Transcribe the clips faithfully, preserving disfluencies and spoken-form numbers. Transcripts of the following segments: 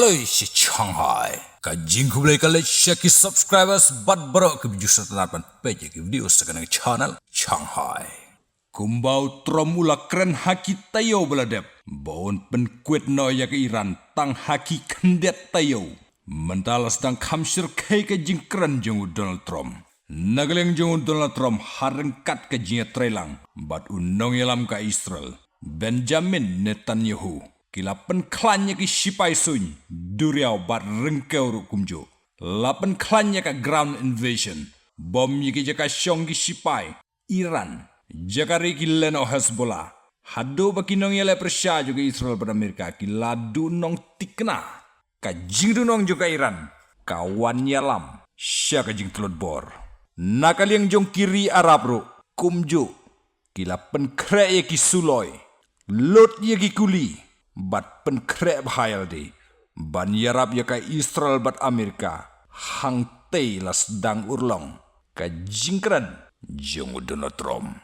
Lei shi Shanghai. Ka jingkhublei ka leit sha ki subscribers bad baroh ki views sa tang ban peit ïa ki video sa kane ka channel Shanghai. Kumba u Trump u la kren ha ki taïew ba la dep ba un pynkwit noh ïa ka Iran tang ha ki khyndiat taïew, mynta la sdang kham shyrkhei ka jingkren jong u Donald Trump. Na ka liang jong u Donald Trump, ha ryngkat ka jingïatreilang bad u nongïalam ka Israel, Benjamin Netanyahu, ki la pynkhlaiñ ïa ki shipai suiñ, duriaw bad ryngkew ruh kumjuh. La pynkhlaiñ ïa ka ground invasion, bom ïa ki jaka shong ki shipai Iran, jaka ri ki lehnoh Hezbollah, haduh ba ki nongïaleh pyrshah jong ka Israel bad Amerika ki la duh nongthikna. Ka jingduhnong jong ka Iran ka wan ïalam sha ka jingtlot bor. Na ka liang jong ki ri Arab ruh kumjuh, ki la pynkhreh ïa ki suloi, lut ïa ki kuli bad pynkhreh bha ïalade ban ïarap ïa ka Israel bad Amerika. Hangtei la sdang urlong ka jingkren jong u Donald Trump.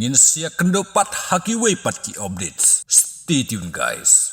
Ngin sa ïakynduh pat ha kiwei pat ki updates. Stay tuned, guys.